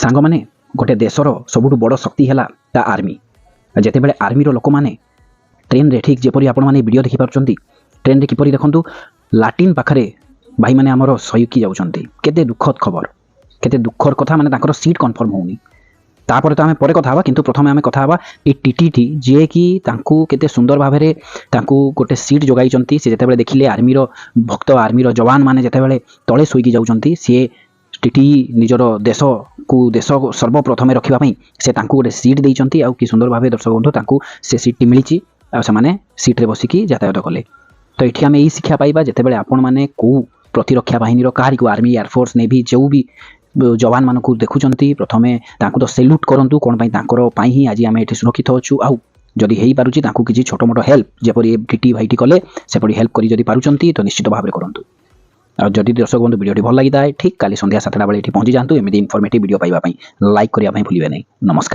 ସାଙ୍ଗମାନେ, ଗୋଟେ ଦେଶର ସବୁଠୁ ବଡ଼ ଶକ୍ତି ହେଲା ତା ଆର୍ମି। ଯେତେବେଳେ ଆର୍ମିର ଲୋକମାନେ ଟ୍ରେନ୍ରେ, ଠିକ୍ ଯେପରି ଆପଣମାନେ ଭିଡ଼ିଓ ଦେଖିପାରୁଛନ୍ତି, ଟ୍ରେନ୍ରେ କିପରି ଦେଖନ୍ତୁ ଲାଟ୍ରିନ୍ ପାଖରେ ଭାଇମାନେ ଆମର ଶୋଇକି ଯାଉଛନ୍ତି। କେତେ ଦୁଃଖଦ ଖବର, କେତେ ଦୁଃଖର କଥା। ମାନେ ତାଙ୍କର ସିଟ୍ କନଫର୍ମ ହେଉନି। ତାପରେ ତ ଆମେ ପରେ କଥା ହେବା, କିନ୍ତୁ ପ୍ରଥମେ ଆମେ କଥା ହେବା ଏଇ ଟିଟିଟି, ଯିଏକି ତାଙ୍କୁ କେତେ ସୁନ୍ଦର ଭାବରେ ତାଙ୍କୁ ଗୋଟେ ସିଟ୍ ଯୋଗାଇଛନ୍ତି। ସେ ଯେତେବେଳେ ଦେଖିଲେ ଆର୍ମିର ଭକ୍ତ, ଆର୍ମିର ଯବାନମାନେ ଯେତେବେଳେ ତଳେ ଶୋଇକି ଯାଉଛନ୍ତି, ସିଏ ଟିଟି ନିଜର ଦେଶକୁ, ଦେଶ ସର୍ବପ୍ରଥମେ ରଖିବା ପାଇଁ ସେ ତାଙ୍କୁ ଗୋଟେ ସିଟ୍ ଦେଇଛନ୍ତି। ଆଉ କି ସୁନ୍ଦର ଭାବେ, ଦର୍ଶକ ବନ୍ଧୁ, ତାଙ୍କୁ ସେ ସିଟ୍ଟି ମିଳିଛି ଆଉ ସେମାନେ ସିଟ୍ରେ ବସିକି ଯାତାୟାତ କଲେ। ତ ଏଠି ଆମେ ଏଇ ଶିକ୍ଷା ପାଇବା, ଯେତେବେଳେ ଆପଣମାନେ କେଉଁ ପ୍ରତିରକ୍ଷା ବାହିନୀର କାହାରିକୁ, ଆର୍ମି, ଏୟାରଫୋର୍ସ, ନେଭି, ଯେଉଁ ବି ଯବାନମାନଙ୍କୁ ଦେଖୁଛନ୍ତି, ପ୍ରଥମେ ତାଙ୍କୁ ତ ସେଲ୍ୟୁଟ୍ କରନ୍ତୁ। କ'ଣ ପାଇଁ? ତାଙ୍କର ପାଇଁ ହିଁ ଆଜି ଆମେ ଏଠି ସୁରକ୍ଷିତ ଅଛୁ। ଆଉ ଯଦି ହେଇପାରୁଛି, ତାଙ୍କୁ କିଛି ଛୋଟ ମୋଟ ହେଲ୍ପ, ଯେପରି ଟିଟି ଭାଇଟି କଲେ, ସେପରି ହେଲ୍ପ କରି ଯଦି ପାରୁଛନ୍ତି, ତ ନିଶ୍ଚିତ ଭାବରେ କରନ୍ତୁ। ଆଉ ଯଦି ଦର୍ଶକ ବନ୍ଧୁ ଭିଡ଼ିଓଟି ଭଲ ଲାଗିଥାଏ, ଠିକ୍ କାଲି ସନ୍ଧ୍ୟା 7ଟା ବେଳେ ଏଠି ପହଞ୍ଚି ଯାଆନ୍ତୁ ଏମିତି ଇନଫର୍ମେଟିଭ୍ ଭିଡ଼ିଓ ପାଇବା ପାଇଁ। ଲାଇକ୍ କରିବା ପାଇଁ ଭୁଲିବେ ନାହିଁ। ନମସ୍କାର।